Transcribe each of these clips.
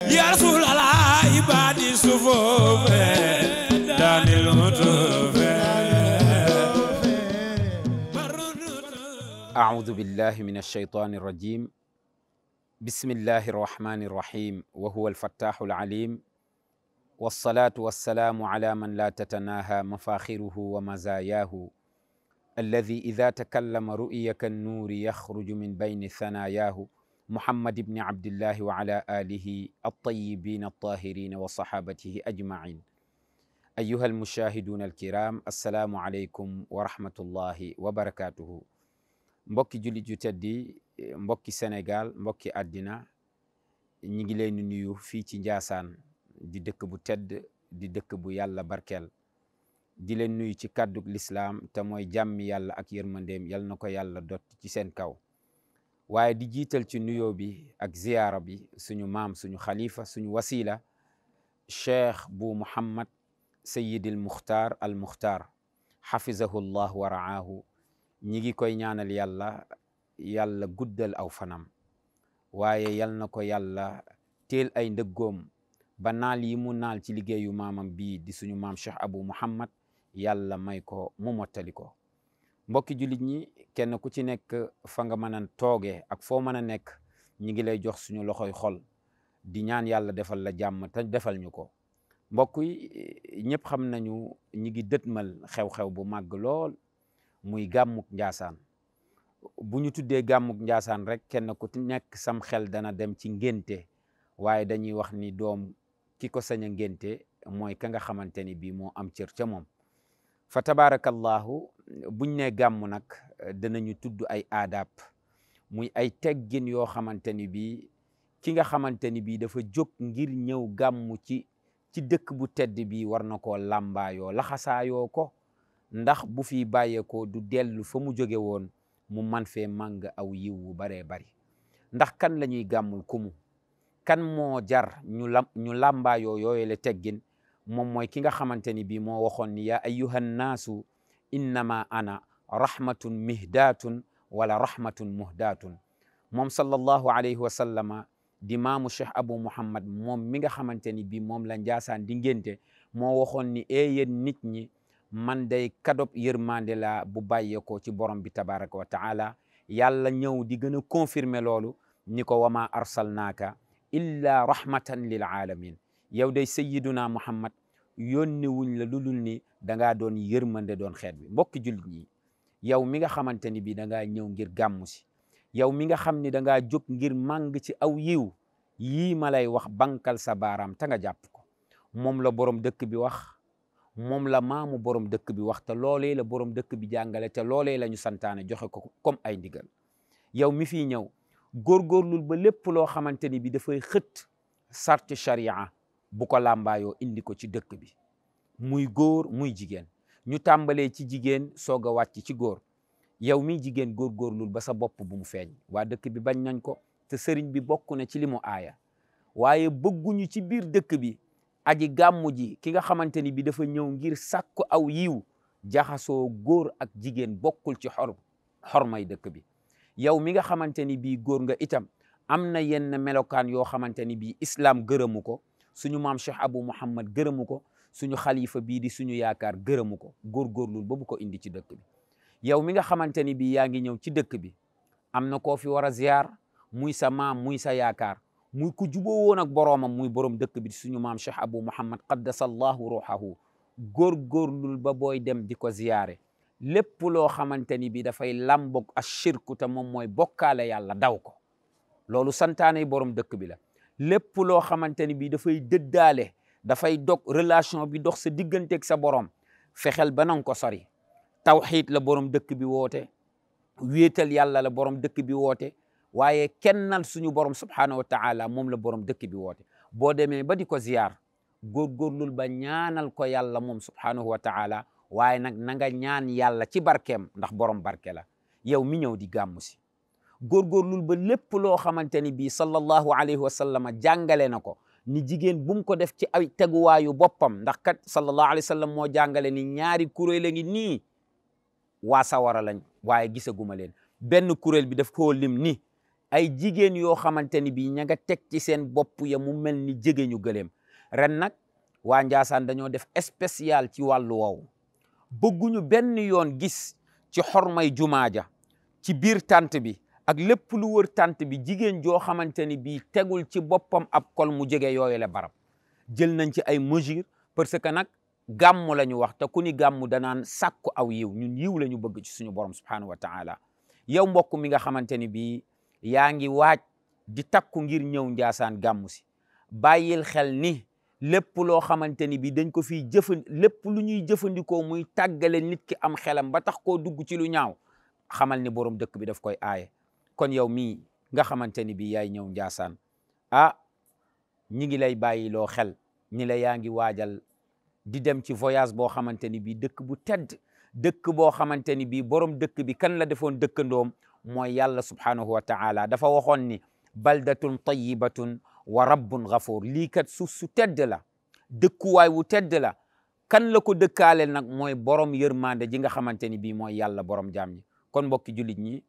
يا رسول الله عبادي صفوف داني الهتوف. أعوذ بالله من الشيطان الرجيم. بسم الله الرحمن الرحيم وهو الفتاح العليم، والصلاة والسلام على من لا تتناهى مفاخره ومزاياه، الذي إذا تكلم رؤي كالنور يخرج من بين ثناياه، محمد بن عبد الله وعلى آله الطيبين الطاهرين وصحابته أجمعين. أيها المشاهدون الكرام، السلام عليكم ورحمة الله وبركاته. mbokki jullit yu teddi, mbokki Sénégal, mbokki àddina, ñi ngi leen di nuyu fii ci Njaasaan, di dëkk bu tedd, di dëkk bu yàlla barkeel, di leen nuyu ci kàddug lislaam te mooy jàmmi yàlla ak yërmandeem yal na ko yàlla dot ci seen kaw. waaye di jiital ci nuyoo bi ak ziyaara bi suñu maam, suñu xalifa, suñu wasila, cheikh bu Muhammad Sayyidil Muxtaar al Muxtaar, xafizahu llah wa raahu. ñi ngi koy ñaanal yàlla guddal aw fanam, waaye yal na ko yàlla teel ay ndëggoom ba naal yi mu naal ci liggéeyu maamam bii di suñu maam Cheikh Abu Muhammad, yàlla may ko mu mottali ko. mbokki jullit ñi, kenn ku ci nekk fa nga mën a toogee ak foo mën a nekk, ñi ngi lay jox suñu loxoy xol di ñaan yàlla defal la jàmm te defal ñu ko. mbokk yi ñëpp xam nañu ñi ngi dëtmal xew-xew bu màgg lool, muy gàmmuk Njaasaan. bu ñu tuddee gàmmuk Njaasaan rek kenn ku nekk sam xel dana dem ci ngénte, waaye dañuy wax ni doom ki ko sañ a ngénte mooy ka nga xamante ni bii moo am cër ca moom. fa tabarakallahu, buñ ne gàmm nag danañu tudd ay aadab, muy ay teggin yoo xamante ni bii ki nga xamante ni bii dafa jóg ngir ñëw gàmm ci dëkk bu tedd bi war na koo làmbaayoo laxasaayoo ko, ndax bu fi bàyyeekoo du dellu fa mu jóge woon, mu man fee màng aw yiw wu baree bari. ndax kan la ñuy gàmmul kumu, kan moo jar ñu làmbaayoo yooyu la teggin? moom mooy ki nga xamante ni bii moo waxoon ni yaa ayyuhan naasu innama ana rahmatun mihdaatun wala rahmatun muhdaatun. moom sallallahu alayhi wa sallama di maamu Cheikh Abu Muhammad, moom mi nga xamante ni bii moom la Njaasaan di ngénte, moo waxoon ni yéen nit ñi, man day kadob yërmande la bu bàyyeekoo ci borom bi tabaraka wa taala. yàlla ñëw di gën a confirmer loolu ni ko wama arsalnaaka illa rahmatan lil alamin. yow day sayyiduna Muhammad, yónni wuñ la lu dul ni dangaa doon yërmande doon xeet bi. mbokki jullit ñi, yow mi nga xamante ni bii dangaa ñëw ngir gàmmu si, yow mi nga xam ni dangaa jóg ngir màng ci aw yiw, yii ma lay wax bankal sa baaraam ta nga jàpp ko. moom la borom dëkk bi wax, moom la maamu borom dëkk bi wax, te loolee la borom dëkk bi jàngale, te loolee la ñu santaane joxe ko comme ay ndigal. yow mi fii ñëw góorgóorlul ba lépp loo xamante ni bi dafay xët sarti sharia bu ko làmbaayoo indi ko ci dëkk bi, muy góor muy jigéen. ñu tàmbalee ci jigéen soog a wàcc ci góor. yow mi jigéen góorgóorlul ba sa bopp bu mu feeñ. waa dëkk bi bañ nañ ko, te sëriñ bi bokk na ci li mu aaya, waaye bëgguñu ci biir dëkk bi aji gàmmu ji ki nga xamante ni bi dafa ñëw ngir sàkku aw yiw, jaxasoo góor ak jigéen bokkul ci xormay dëkk bi. yow mi nga xamante ni bii góor nga itam, am na yenn melokaan yoo xamante ni bii islam gërëmu ko, suñu maam Cheikh Abu Muhammad gërëmu ko, suñu xalifa bii di suñu yaakaar gërëmu ko. góorgóorlul ba bu ko indi ci dëkk bi. yow mi nga xamante ni bii yaa ngi ñëw ci dëkk bi, am na koo fi war a ziyaar, muy sa maam muy sa yaakaar, muy ku juboo woon ak boroomam, muy borom dëkk bi suñu maam Cheikh Abu Muhammad qaddasallahu ruuhahu. góorgóorlul ba booy dem di ko ziyaare, lépp loo xamante ni bi dafay làmboog ashirku te moom mooy bokkaale yàlla, daw ko. loolu santaane borom dëkk bi la. lépp loo xamante ni bi dafay dëddaale, dafay dog relation bi dox sa digganteeg sa borom, fexeel ba nanga ko sori. tawxiid la borom dëkk bi woote, wéetal yàlla la borom dëkk bi woote, waaye kennal suñu borom subhanahu wa taala moom la borom dëkk bi woote. boo demee ba di ko ziyaar, góorgóorlul ba ñaanal ko yàlla moom subhanahu wa taala, waaye nag na nga ñaan yàlla ci barkeem, ndax borom barke la. yow mi ñëw di gàmmu si, góorgóorlul ba lépp loo xamante ni bii sallallahu alayhi wa sallam jàngale na ko, ni jigéen bu mu ko def ci ay teguwaayu boppam, ndax kat sallallahu alayhi wa sallam moo jàngale ni ñaari kuréel a ngi nii waa sawara lañ, waaye gisaguma leen. benn kuréel bi daf koo lim ni ay jigéen yoo xamante ni bii ña nga teg ci seen bopp ya mu mel ni jigéenu gëléem. ren nag waa Njaasaan dañoo def spécial ci wàllu woowu, bëgguñu benn yoon gis ci xormay jumaa ja ci biir tant bi ak lépp lu wër tant bi jigéen joo xamante ni bii tegul ci boppam ab kol mu jege yooyu la barab. jël nañ ci ay mesures parce que nag gàmmu la ñu wax te ku ni gàmmu danaan sàkku aw yiw, ñun yiw la ñu bëgg ci suñu borom subhanahu wa taala. yow mbokk mi nga xamante ni bii yaa ngi waaj di takku ngir ñëw Njaasaan gàmmu si, bàyyil xel ni lépp loo xamante ni bii dañ ko fiy lépp lu ñuy jëfandikoo muy tàggale nit ki am xelam ba tax koo dugg ci lu ñaaw, xamal ni borom dëkk bi daf koy aaye. kon yow mii nga xamante ni bii yaay ñëw Njaasaan, ñi ngi lay bàyyi loo xel ni la yaa ngi waajal di dem ci voyage boo xamante ni bii dëkk bu tedd, dëkk boo xamante ni bii borom dëkk bi kan la defoon dëkkandoom mooy yàlla subhanahu wa taala. dafa waxoon ni baldatun tayyibatun wa rabbun ghafuur, lii kat suuf su tedd la, dëkkuwaay wu tedd la. kan la ko dëkkaaleel nag mooy borom yërmande ji nga xamante ni bii mooy yàlla borom jaam ñi. kon mbokki jullit ñi,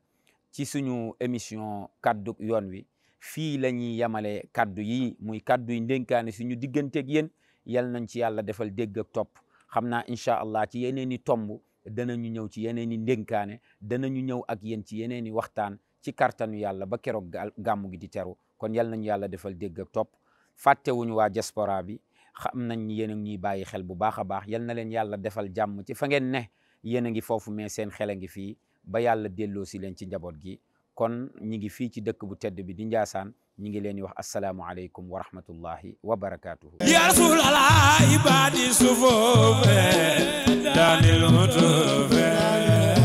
ci suñu émission kaddu yoon wi fii la ñuy yemale kaddu yi, muy kaddu yi ndénkaane suñu digganteeg yéen. yal nañ ci yàlla defal dégg ak topp. xam naa incha allah ci yeneen i tomb danañu ñëw ci yeneen i ndénkaane, danañu ñëw ak yéen ci yeneen i waxtaan ci kartanu yàlla ba keroog gàmmu gi di teru. kon yal nañu yàlla defal dégg ak topp. fàttewuñu waa diaspora bi, xam nañ yéen a ngi ñuy bàyyi xel bu baax a baax. yal na leen yàlla defal jàmm ci fa ngeen ne, yéen a ngi foofu mais seen xel a ngi fii, ba yàlla delloo si leen ci njaboot gi. kon ñi ngi fii ci dëkk bu tedd bi di Njaasaan, ñi ngi leen di wax assalaamu aleykum wa rahmatullahi wa barakatuhu. ya rasulallah ibadi sufofe danil mutufe